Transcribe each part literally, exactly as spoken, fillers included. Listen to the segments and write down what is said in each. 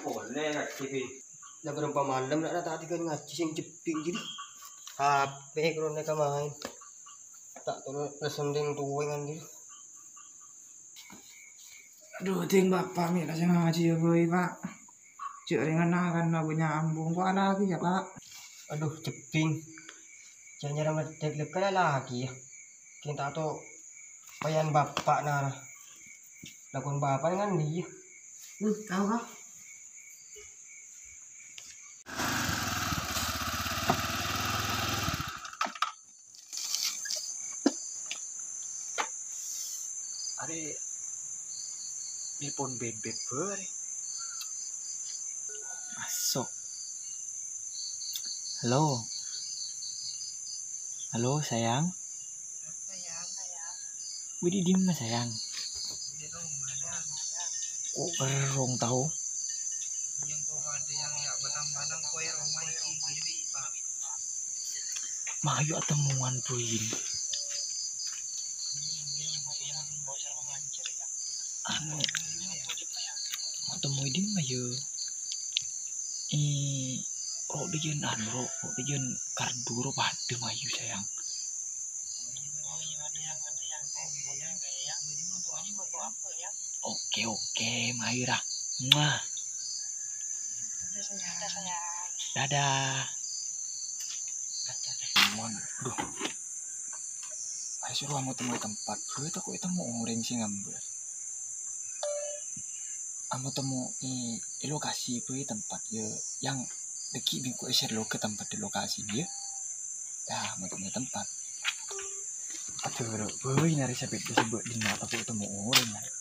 Polè ngajhi, Bing. Lah, bârâmpa malem, la, ta' dhika ngajhi sè jhebbhing, jârèya. H P karo nèka maèn. Ta' tolè la sèndhing tuwèngan, jârèya. Adhu, Ding, Bapa' mè' la sè ngajhi, yâ, Boy, Pa'. Jhâ' rèng ana-ana bânnya' ambung, kok alaghi, yâ, Pa'? Adhu, jhebbhing. Jhâ' nyarè meddhek lèbât alaghi, yâ. Kèng ta' tao paèyan Bapa' nara. Lakon Bapa' ngan dhiyâ. Hmm, tao, Pa'. Arè nelpon Bebek bârâ'. Maso'. Halo. Halo, sayang. Bâdâ è dimma, sayang? Kok errong tao? Mayu atemmowan, Boy. Anu, mau temmo è dimma, yâ? Eh, ro' dhâjân anu, ro', ro' dhâjân kardhu, ro' padâ mayu, sayang. Oke, oke, mayu ra. Muah. Dadah. Mon, duh. Ayo suruh amo temmo è tempat. Gue tako' è temmo orèng sè ngambar. Amo temmo è, è lokasi gue tempat, yâ. Yang dâgghi' bengko share loke tempat di lokasi, yâ. Dah, amo temmo è tempat. Aduh, bro. Gue nyari sepeda sebut di mata kok temmo orèng.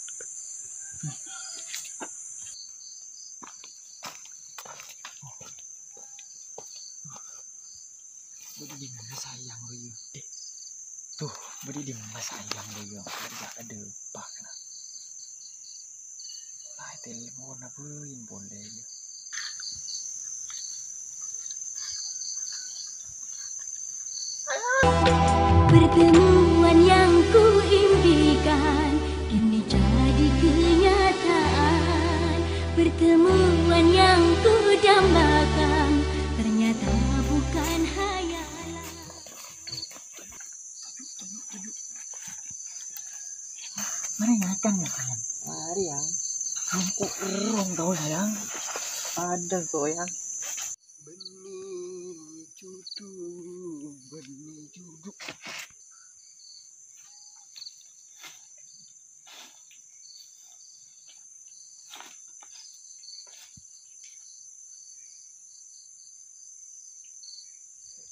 Bâdâ è dimma sayang rowa? Eh, tuh, bâdâ è dimma sayang rowa? Ada, ada apa, kena? Lah, telepon apa, handphone deh, yâ. Pertemuan yang kuimpikan kini jadi kenyataan. Pertemuan yang kudambakan ternyata bukan hayalan. Mari ngakan, ya, sayang. Mari, ya. Kok errong tao, sayang. Ada kok, ya. Bânnè judhu, bânnè judhu.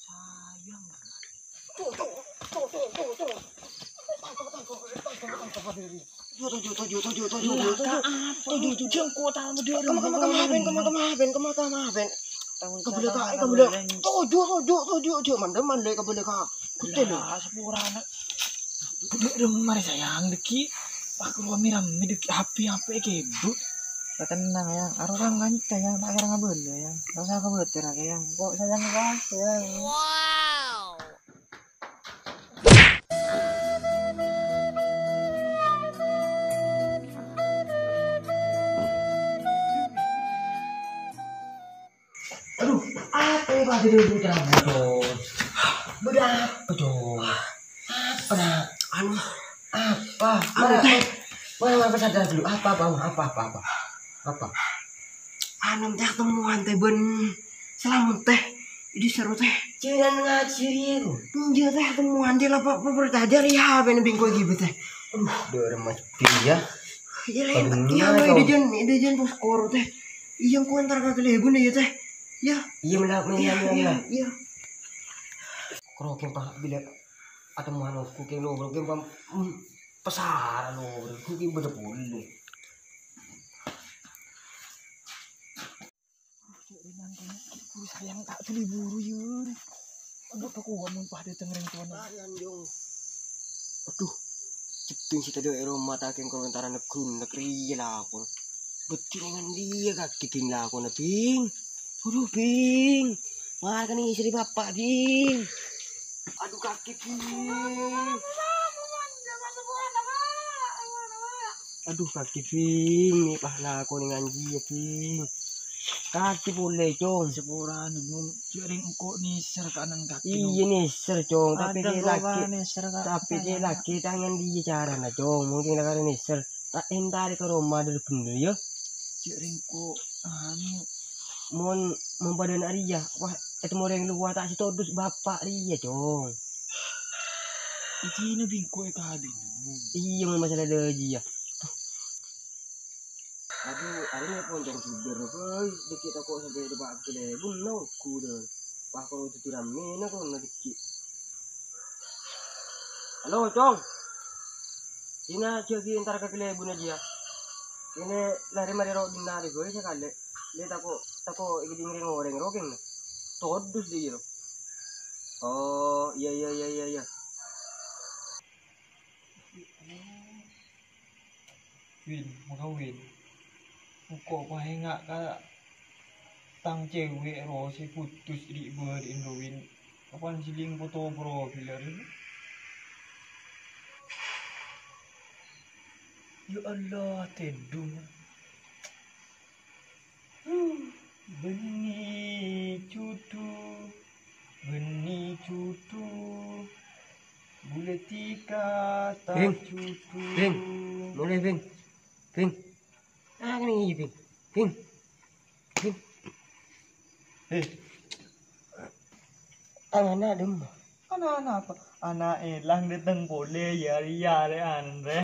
Sayang. Tuh, tuh, tuh, tuh, tuh, tuh. Tangkap, tangkap, tangkap, tangkap, tangkap. Toju, toju, toju, toju, toju, toju. Lah, toju. Apa? Toju, toju. Jengko tamu dia. Kema, kema, kema, ben, kema, kema, ben, kema, kema, ben. Kabeleka, eh, kabeleka. Toju, toju, toju, toju. Mandem, mandem, kabeleka. Kutel. Lah, sepurana. Dek, dek, mari sayang, deki. Aku rame-rame, deki. H P, H P, kebut. Tenang, ya. Aro orang kanca, ya. Tak kira ngabela, ya. Gak usah khawatir, ya. Kok sayang, apa, ya? Wow. Aduh, apa ya, Pak? Aduh, aduh, aduh, aduh. Berapa, Cok? Apa, nak? Anu. Apa? Anu, Teh. Mana, mana, sadar dulu. Apa, apa, apa, apa, apa? Apa? Anu, Teh, temuan, Teh, bân Selamet, Teh. Di sero, Teh. Jinan ngajhâri, Teh. Enjâ', Teh, temuan, Teh, la, pa-, pa-, parcajâ rèya, bân bengko ghi, Teh. Aduh, dâremma sepi, ya. Iyâ, lè, iyâ, lè, dâjân, dâjân poskoro, Teh. Iyâ, engko' entar ka Kalèbun, ya, Teh. Iyâ. Iyâ, mèla, mèla, iyâ, mèla, iyâ, mèla. Iyâ. Kro kèng pa bilâ atemmowan oku kèng lo, kro kèng pa, mm, pasara lo, kro kèng bâdâ polè. Sayang, tak tuli buru, yur. Aduh, aku ngomong pada teng rèng tuan. Ayan, Jong. Aduh, jhepit sè tadâ' è roma ta' kèng karo antara neggun, negri la aku. Bhâdhi nèng andi' kakè, Bing, lakona, Bing? Aduh, Bing. Mara kènè' istri Bapak, Bing. Aduh, kakè, Bing. Aduh, kakè, Bing. Mè' pas lakona nganjiyâ, Bing. Kakè polè, Cong. Saporana, Nyong. Jhâ' rèng engko' nèser kanan kakè, Nyong. Iyâ, nèser, Cong. Tapè kè lakè, nèser ka-, tapè kè lakè tangan dhiyâ carana, Cong. Mungkin lakar nèser. Ta' entarè ka roma dhâri bhendher, yâ. Jhâ' rèng engko', anu. Mon, mon padâna rèya, wah, ètemmo rèng lowa ta' sè todus bapa' rèya, Cong. Ijina bengko èkabin. Iyâ, mon masalah dhâjiyâ. Adu, arèya pon, Cong, suder, bhâi. Dhâggi' tako' sampè' dâpa' kalèbun, nonggu, dâ. Wah, kok dhâddhi rammèna, kok, na dhâggi'. Halo, Cong. Dina jhâ' ghi' entar ka kalèbunna jiyâ. Kènè larè marè ro' dinna' rè bhâi sakalè. Lè tako', tako' èkèdhing rèng-orèng ro kèng. Todus dhi' ro. Oh, iyâ, iyâ, iyâ, iyâ, iyâ. Win, maka Win. Engko' paènga' ka tang cèwèk ro sè putus ri' bâri'na ro, Win. Kapan sè lèng foto profil arè? Ya Allah, tèdung. Huh, bânnè cutu, bânnè cutu. Bulâ tika ta' Bing, cutu. Bing, molè, Bing. Bing. Ah, kene iki, Bing. Bing. Bing. Eh. Tang ana' dem. Ana'-ana' apa? Ana' èlang dâteng polè, yâ, yâ, rè, anrè.